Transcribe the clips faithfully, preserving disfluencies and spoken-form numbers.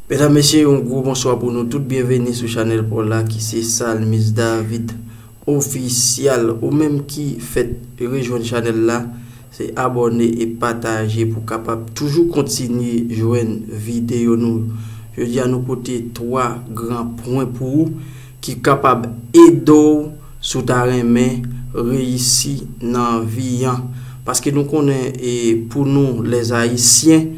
Medam, mesye, yon gwo bonswa pou nou tout. Byenveni sou chanèl pa w la ki se Salmis David Ofisyal. Ou menm ki fèk rejwenn chanèl la, se abòne e pataje pou w kapab toujou kontinye jwenn videyo nou. Jodi a, nou pote twa gran pwen pou ou ki kapab ede w si w ta renmen reyisi nan vi an. Paske nou konnen, e, pou nou, lèzayisyen,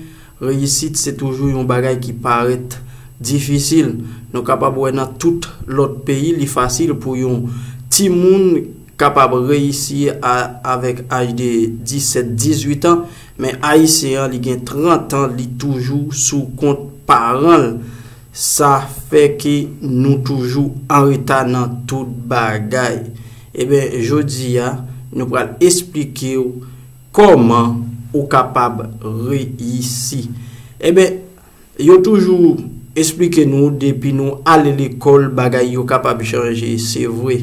reyisit se toujou yon bagay ki parèt difisil. Nou kapab wè nan tout lòt peyi, li fasil pou yon timoun kapab reyisi a, avèk aj de disèt, dizuit an, men Ayisyen an, li gen trant an, li toujou sou kont paran l. Sa fè ke nou toujou an reta nan tout bagay. Eben, jodi a, nou pral esplike w kòman ou kapab reyisi. Eben, yo toujou esplike nou, depi nou ale lekòl, bagay yo kapab chanje, se vre.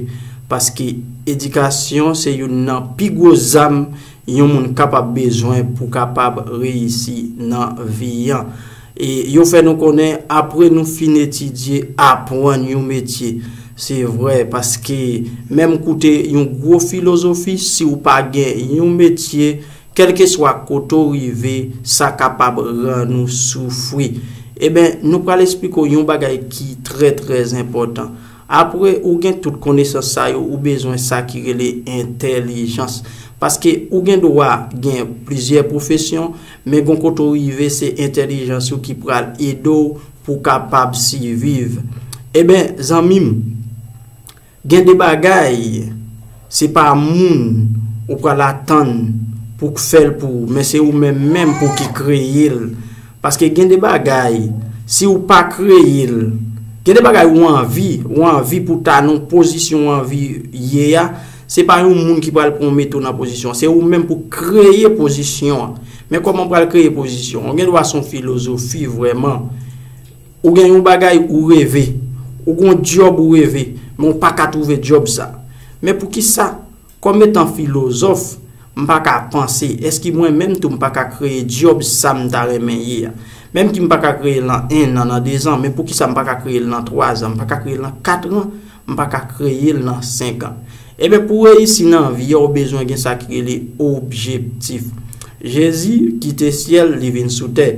Paske edikasyon se youn nan pi gwo zam yon moun kapab bezwen pou kapab reyisi nan vi an. E yo fè nou konnen, apre nou fin etidye, aprann yon metye. Se vre, paske menm koute yon gwo filozofi, si w pa gen yon metye, kèlkeswa kote w rive, sa kapab rann ou soufri. Eben, nou pral esplike w yon bagay ki trè, trè enpòtan. Apre ou gen tout konesans sa yo, ou bezwen sa ki rele entèlijans. Paske ou gen dwa gen plizyè pwofesyon, men gon kote w rive, se entèlijans ou ki pral ede w pou w kapab siviv. Eben, zanmi m, gen de bagay, se pa moun ou pral atann pou k fè l pou ou, men se ou menm menm pou ki kreye l. Paske gen de bagay, si ou pa kreye l, gen de bagay ou anvi, ou anvi pou ta nan pozisyon ou anvi ye a, se pa yon moun ki pral pran mete w nan pozisyon, se ou menm pou kreye pozisyon an. Men kòman w pral kreye pozisyon an? Ou gen dwa se yon filozofi vrèman. Ou gen yon bagay ou reve, ou gen yon djòb ou reve, men ou pa ka twouve djòb sa. Men poukisa? Kòm etan filozòf, m pa ka panse, èske mwen menm tou m pa ka kreye djòb sa m ta renmen ye a? Menm ki m pa ka kreye l nan en an, nan dezan, men poukisa m pa ka kreye l nan twazan, m pa ka kreye l nan katran, m pa ka kreye l nan senkan? Ebyen, pou w reyisi nan vi a, ou bezwen gen sa ki rele objektif. Jezi kite syèl, li vin sou tè.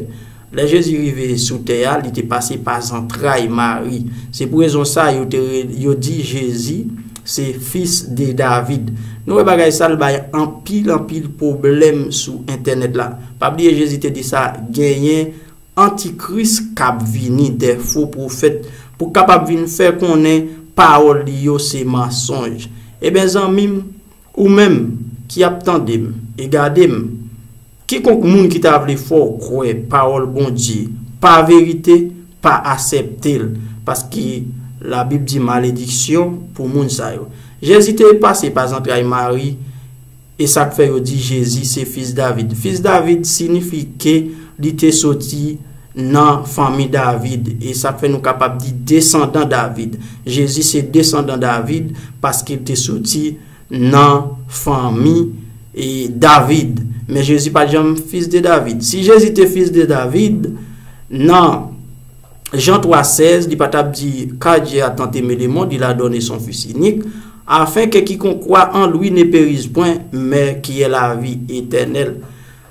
Lè Jezi rive sou tè a, li te pase pa zantray Mari. Se pou rezon sa yo te re-, yo di Jezi se fis de David. Nou wè bagay sa, l bay anpil, anpil pwoblèm sou entènèt la. Pa bliye Jezi te di sa, genyen antikris k ap vini, de fo pwofèt, pou kapab vin fè konnen pawòl li yo se mansonj. Eben, zanmi m, ou menm ki ap tande m e gade m, kikonk moun ki ta vle fè w kwè pawòl Bondye pa verite, pa aksepte l, paske Labib di malediksyon pou moun sa yo. Jezi te pase pa zantray Mari, e sa k fè yo di Jezi se fis David. Fis David siyifi ke li te soti nan fanmi David, e sa k fè nou kapab di desandan David. Jezi se desandan David paske l te soti nan fanmi, e, David. Men Jezi pa t janm fis de David. Si Jezi te fis de David, nan Jan twa sèz, li pa t ap di, car Dieu a tant aimé le monde, il a donné son Fils unique, afin que quiconque croit en lui ne périsse point, mais qu'il ait la vie éternelle.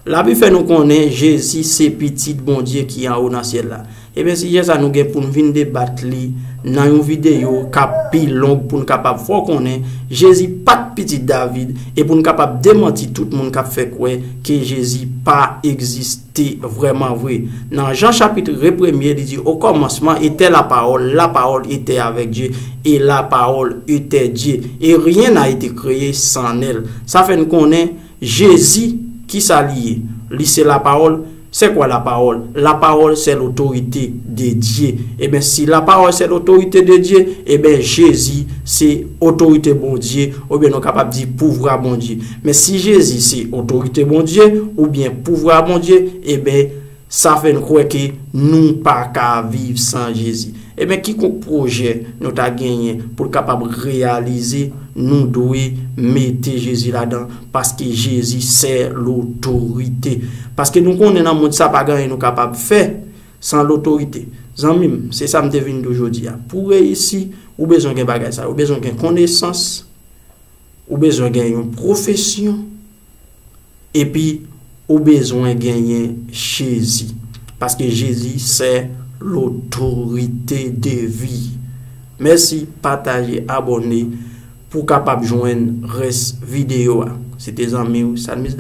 Labib fè nou konnen Jezi se Pitit Bondye ki anwo nan syèl la. Ebyen, sijè sa nou gen pou n vin debat li nan yon videyo k ap pi long pou n kapab fè w konnen Jezi pa t pitit David e pou n kapab demanti tout moun k ap fè kwè ke Jezi pa egziste vrèman vre. Nan Jan chapit premye, li di, au commencement était la parole, la parole était avec Dieu, et la parole était Dieu, et rien n'a été créé sans elle. Sa fè n konnen Jezi, ki sa li ye? Li se lapawòl. C'est quoi la parole? La parole, c'est l'autorité de Dieu. Ebyen, si lapawòl se l'autorité de Dieu, ebyen, Jezi se otorite Bondye, oubyen nou kapab di pouvwa Bondye. Men si Jezi se otorite Bondye, oubyen pouvwa Bondye, ebyen, sa fè n kwè ke nou pa ka viv san Jezi. Ebyen, kikonk pwojè nou ta genyen pou l kapab reyalize, nou dwe mete Jezi ladan, paske Jezi se lotorite. Paske nou konnen nan mond sa pa gen anyen nou kapab fè. San lotorite. Zanmi m, se sa m te vin di w jodi a. Pou w reyisi, ou bezwen gen bagay sa yo. Ou bezwen gen konesans, ou bezwen gen yon pwofesyon, epi ou bezwen genyen Jezi. Paske Jezi se lotorite de vi. Mèsi, pataje, abòne pou w kapab jwenn rès videyo a. Se te zanmi w, Salmis